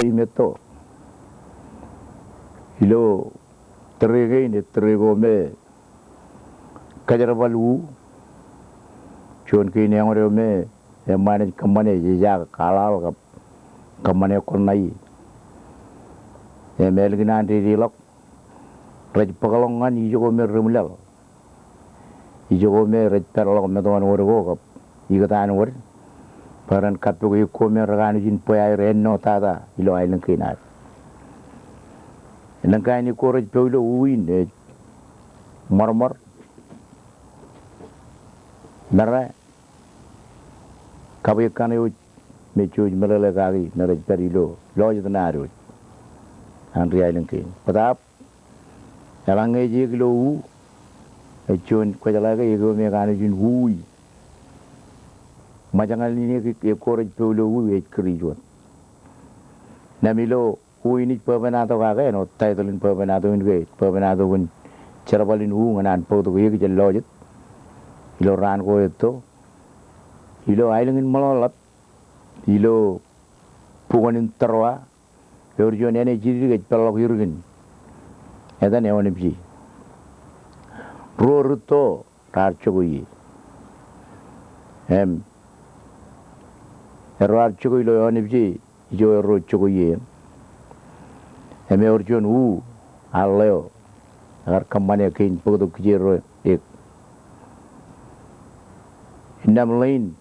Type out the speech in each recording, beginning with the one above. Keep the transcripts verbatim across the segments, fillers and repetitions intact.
im etto. Ilo tōre kein, ej tōre ko me kōjerbal u. Juon kein eñood eo me eṃṃaan ej kōṃṃane, ej ejaak aḷaḷ kab kōṃṃane kōn ṇa ie. Im ālikin an dedeḷọk, rej bōkḷọk ñan ijoko me reṃwilaḷ. Ijoko me rej pād ḷọk metoan wōd ko kab ikōtaan wōd, bwe ren kappok eok ko me rekanooj in bwe aer ennotata ilo aelōñ kein ad. Elōñ kain eok ko rej pād ilo u in ej ṃōrṃōr, mera, kab ekkar eo me jej meḷeḷe kaki me rej pād ilo lọjet ṇae ad wōj an ri aelōñ kein. Bōtaab eḷaññe ej eok ilo u, ej juon kwōjeḷā ke eok eo me ekanooj in ui. Ṃōjñāl in eok, eok ko rej pād ilo u ej kūr ijo wōt. Im ilo u in ij bwebwenato kake, āinwōt title in bwebwenato in ke, bwebwenato kōn jerbal in u ñan an bōktok eok jān lọjet ilo raan ko etto. Ilo aelōñ in Ṃaḷoeḷap, ilo bukwōn in Tōrwa, ewōr juon āne jidikdik ej peḷḷọk irkin etan Ewanipje. Ruo rūtto raar jokwe ie. Im erro ar jokwe ilo Ewanipje ijo erro jokwe ie. Im ewōr juon u ar ḷeo ekar kōṃṃane kein bōktok kijerro eok. Innām ḷein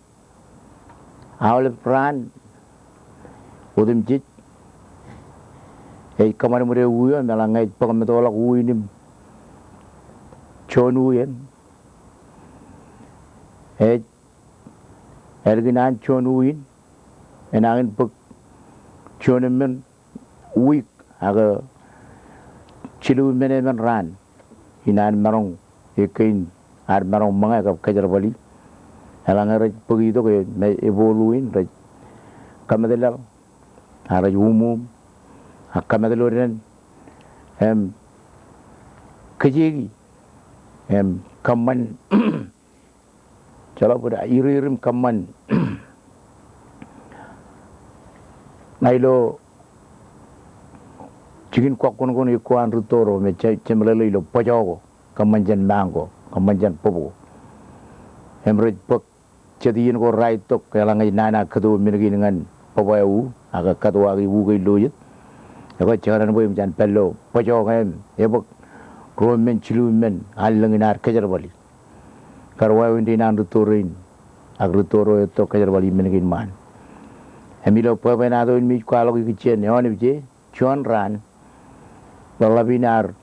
aolep raan otemjej ej kōṃadṃōde u eo, im eḷaññe ej bōk metoḷọk u in im juon u in, ej ālikin an juon u in enañin bōk juon emān wiik ak jilu emān emān raan in an maroñ, eok kein ad maroñ ṃōñā kab kōjerbali. Eḷaññe rej bōk itok e, me, ebooḷ u in rej kōmātlaḷ, ak rej uṃuuṃ, ak kōmātlodān, im kōjeiki, im kōṃṃan Jeḷā bōd iriir im kōṃṃan. Ña ilo jikin kọkkọnkọn eok ko an rūtto ro me je, jemeḷeḷe ilo bōjọ ko, kōṃṃan jān ṃaan ko, kōṃṃan jān bōb ko. Im rej bōk jet iien ko raar itok, eḷaññe ej nana kōto men kein ñan bōb eo u, ak kōto aki u ke illojet. Ekwe jekdọọn bwe im jān pād ilo bōjọ ko im ebōk ruo emān jilu emān allōñ in ad kōjerbali. Kar wāween dein an rūtto rein, ak rūtto ro etto kōjerbali men kein ṃaan. Im ilo bwebwenato in me ij kwaḷọk ikijjien, ewanipje, juon raan, ḷōḷḷap in ear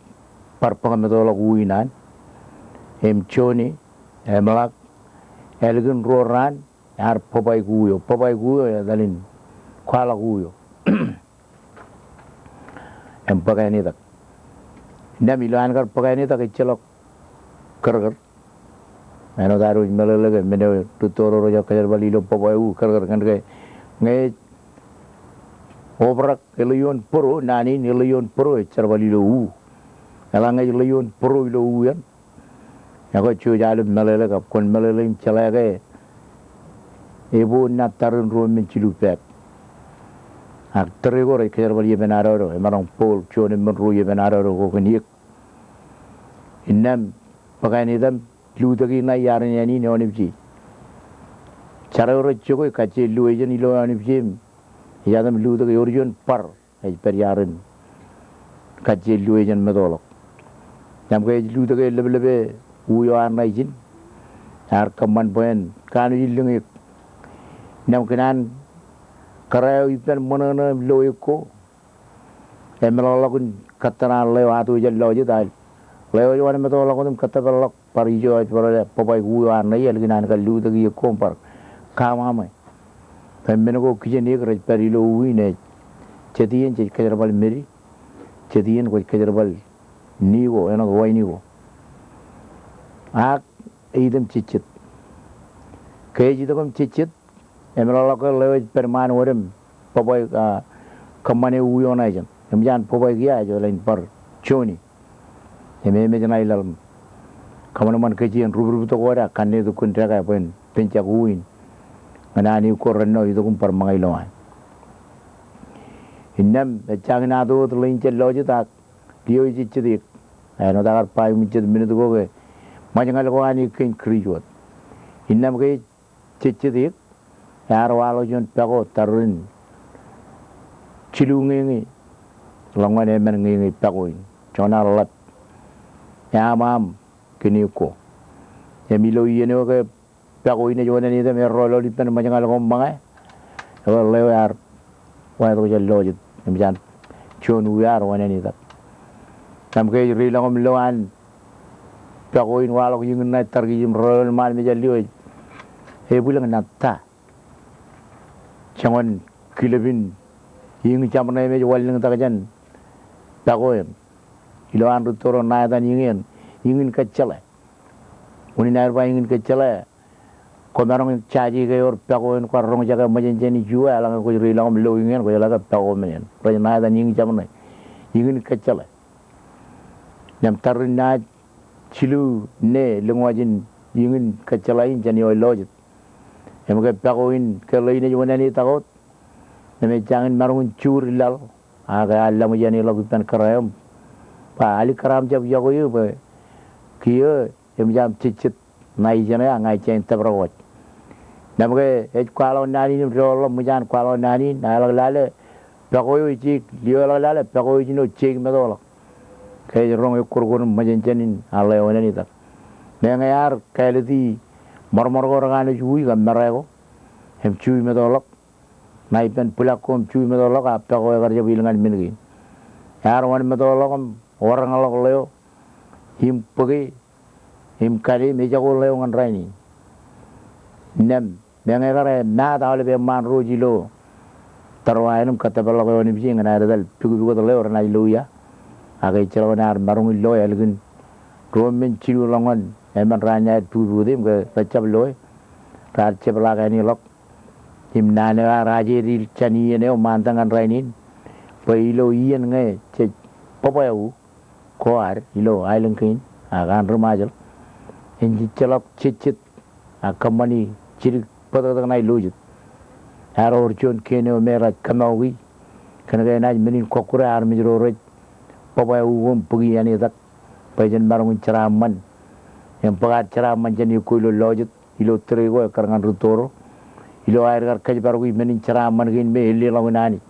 bar bōk metoḷọk u in an, im Joni, im ḷak, ālikin ruo raan, ear bōb aik u eo, bōb aik u eo, etal in kwaḷọk u eo. Im bōk ānetak. Innām ilo an kar bōk ānetak ejjeḷọk kōrkōr. Āinwōt ad wōj meḷeḷe ke men eo rūtto ro rej kōjerbali ilo bōb eo u kōrkōr kōnke ñe ej obrak eḷeoon bōro, naan in eḷeoon bōro ej jerbal ilo u. Eḷaññe ej ḷeoon bōro ilo u eṇ, ekwe jej aolep meḷeḷe kab kwōn meḷeḷe im jeḷā ke eboon ṇa tarrin ruo emān jilu pād. Ak tōre ko rej kōjerbal iepān aroro, emaroñ booḷ juon emān ruo iepān aroro ko kōn eok. Innām bōk ānetak im lutōk ṇa iaar in āne in ewanipje. Jar eo rej jokwe kajjien lowaan ilo ewanipje im ej jab lutōk, ewōr juon bar ej pād iaar in kajjien lowaan metoḷọk. Innām ke ej lutōk e leplepe u eo an ṇa ijin, ear kōṃṃan bwe en kanooj in lōñ eok. Innām kōn an kōrā eo ippān ṃōṇōṇō im lo eok ko, emeḷọkḷọk in kōttar an ḷeo ato jān lọjet, a ḷeo ej wōnṃaanḷọk wōt im kōttōpar ḷọk bar ijo ej bar bōb aik u eo an ṇa ie, ālikin an kar lutōk eok ko im bar kaṃṃan. Bwe men ko kijen eok rej pād ilo u in ej jet iien jej kōjerbal medi, jet iien kwōj kōjerbal ni ko, āinwōt waini ko. Ak eitan jejjet. Ke ej itok im jejjet, emeḷọkḷọk ke ḷeo ej pād ṃaan wōt im bōb aik, a, kōṃṃane u eo ṇa ijin. Eṃōj an bōb aik ia, ej etal in bar Joni. Im emej ṇa ilaḷ im kōṃanṃan kōj iien rubrubtok wōt ak kanne itok kōn dekā bwe en penjak u in ñan an eok ko rennọ itok im bar ṃōñā ilowaan. Innām ejjañin ato wōt ḷein jān lọjet ak lio ej jejjet eō. Āinwōt aō kar ba im jet minit ko ke ṃōjñal ko an eō kein Kūrij wōt. Innām ke jejjet eō, ear waḷọk juon pako tarrin jilu ñeñe ḷọk ñan emān ñeñe pako in. Juon ear ḷap eṃṃan kōn eō ko. Im ilo iien eo ke pako in ej oṇān itok im errọọl ippān ṃōjñal ko ṃōñā, ekwe ḷeo ear waetok jān lọjet im jān juon u ear oṇān itok. Innām ke ej ri ḷọk im lo an pako in waḷọk iñin ṇae tarkiij im rọọl ṃaan meja lio ej ebwilōñ naan ta. Joñan kilepin iñin jaṃ ṇe im ej wanlōñtak jān pako eṇ. Ilo an rūtto ro ṇa etan iñin, iñin kōjjeḷā. Unin aer ba iñin kōjjeḷā. Kwōmaroñ jaje ke ewōr pako eṇ kwaar roñjake ṃōjān jān ijin, eḷaññe kwōj ri ḷọk im lo iñin, kwōj jeḷā ke pako men eṇ. Rej ṇa etan iñin jaṃ ṇe. Iñin kōjjeḷā. Innām tarrin naaj jilu ṇe lōñ wajin iñin kōjjeḷā in jān eo ej lọjet. Im ke pako in ke ḷein ej oṇān itak wōt, innām ejjañin maroñ in juur laḷ, ak ear laṃōj āne ḷọk ippān kōrā im ba, alikkar aṃ jab yokwe eō bwe kiiō eṃōj aṃ jejjet ṇa ijeṇe ak ña ij jañin tōprak wōj. Innām ke ej kwaḷọk naan in im doḷọk ṃōj an kwaḷọk naan in, eḷak lale pako eo ej jeik, lio eḷak lale pako eo ej jino jeik metoḷọk. Ke ej roñ ekkorkor im ṃōjān jān in, ear ḷe oṇān itak. Meñe ear kāālōt i ṃōrṃōr ko rekanooj ui kab mera ko im jui metoḷọk. Ṇa ippān bwilak ko im jui metoḷọk, a pako ekar jab ilñan men kein. Ear wōn metoḷọk im orōñḷọk ḷeo im bōke im kade im ejako ḷeo ñan rainin. Innām meñe ekar emaat aolep eṃṃaan ro ilo Tōrwa in im kōttōpar ḷọk eo an ipje ñan aer etal pukpukot ḷeo renaaj lo ia. Ak ejjeḷọk eṇ ear maroñ in lo ālikin ruo men jilu ḷọk ñan emān raan in aer pukpukot im ke rejjab loe. Raar jepḷaak āne ḷọk. Im naan eo ear ajedil jān iien eo ṃaantak ñan rainin, bwe ilo iien ñe jej bwebweuk ko ad ilo aelōñ kein ak an ri Ṃajeḷ, en jejjeḷọk jejjet ak kōṃṃani jidik bōtōktōk ṇae lọjet. Ear wōr juon kein eo me rej kōmọọki kōn ke enaaj men in kọkkure armej ro rej bwebweuk im bōki āne etak bwe jen maroñ in jeraaṃṃan im bōk ad jeraaṃṃan jān eok ko ilo lọjet. Ilo tōre ko ekkar ñan rūtto ro. Ilo aer kar kōjparoki men in jeraaṃṃan kein me elleḷọk in Anij.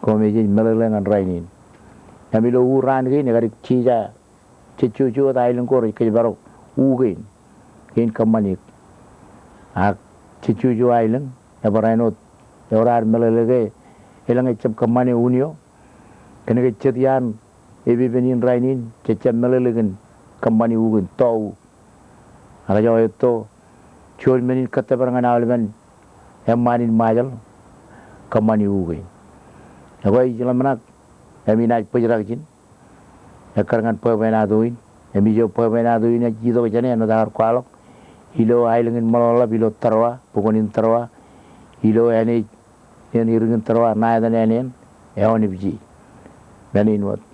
Koṃ ej meḷeḷe ñan rainin. Im ilo ur raan kein ekadik jija jejjojo wōt aelōñ ko rej kōjparok u kein. Kein kōṃṃani eō. Ak jejjojo aelōñ, ebar āinwōt ewōr ad meḷeḷe ke elōñ ejab kōṃṃane un eo. Kōn ke jet iaan epepen in rainin, jejjab meḷeḷe kōn kōṃṃani u kein, tọo u. Ak ejako etto juon men in kōttōpar ñan aolepen eṃṃaan in Ṃajeḷ, kōṃṃani u kein. Ekwe ij ḷōmṇak im inaaj bōjrak ijin ekkar ñan bwebwenato in. Im ijo bwebwenato in ej itok jāne āinwōt aō kwaḷọk ilo aelōñ in ṃōḷaḷḷap ilo Tōrwa, bukwōn in Tōrwa, ilo āne ej en irikin Tōrwa, ṇa etan āne eṇ, Eoon Ipji. Men in wōt.